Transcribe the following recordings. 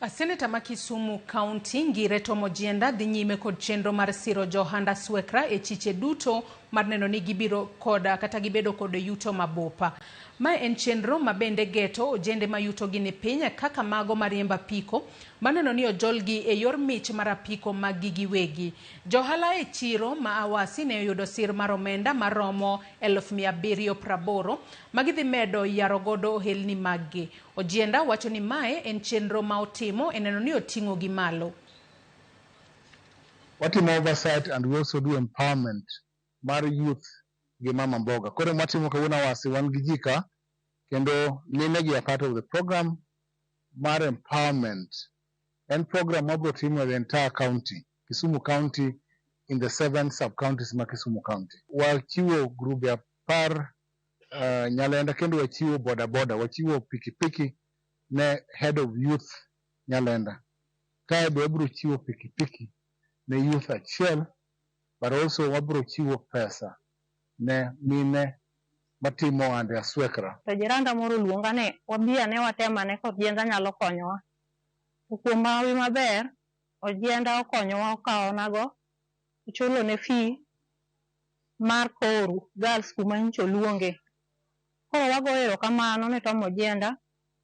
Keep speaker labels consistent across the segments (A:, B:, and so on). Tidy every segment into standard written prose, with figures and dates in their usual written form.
A: Seneta ma Kisumu County Ngire Tom Ojienda dhi nyime kod chenro mar siro johand aswekra e chiche duto mar neno ni gibiro kod kata gibedo kod yuto mabupa. Mae en chenro ma bende geto ojende ma yutogi ni piny kaka mago mariembo apiko mar neno ni ojolgi e yor mich mar apiko mag gi giwegi. Johala e chiro ma Awasi ne oyudo sir mar omenda maromo 780,000 ma gidhi medo yaro godo ohelni maggi. Ojienda wacho ni mae en chenro ma otimo e neno ni oting'o gi malo.
B: Watimo oversight and we also do empowerment mar youth gi mama mboga. Koro mwatimo kawuono Awasi wan gi ji ka kendo mine gi are part of the program mar empowerment. En program mabiro timo e the entire county, Kisumu County, in the seven sub-counties ma Kisumu County. Wachiwo grube 10 Nyalenda kendo wachiwo boda boda, wachiwo pikipiki ne head of youth Nyalenda. Kae be wabiro chiwo pikipiki ne youth achiel, but also wabiro chiwo pesa ne mine matimo ohande aswekra.
C: To jiranda moro oluonga ni wabi ane watem ane ka Ojienda nyalo konyowa. To kuom hawi maber, Ojienda okonyowa okawonago, ochulo ne fee mar Koru Girls kuma nyocha oluonge. Koro wagoyo erokamano ne Tom Ojienda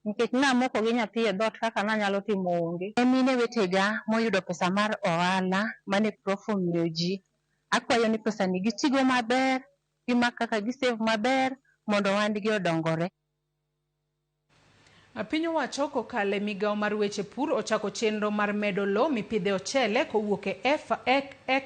C: nikech namoko gi nyathi e dhoot kaka nanyalo timo onge.
D: Ne mine wetega moyudo pesa mar ohala mane Prof omiyo ji, akwayo ni pesa ni gitigo maber, gimak kaka gisave maber mondo ohandgi odongore.
A: Piny owacho kokalo e migawo mar weche pur ochako chenro mar medo lowo mipidhe ochele kowuok e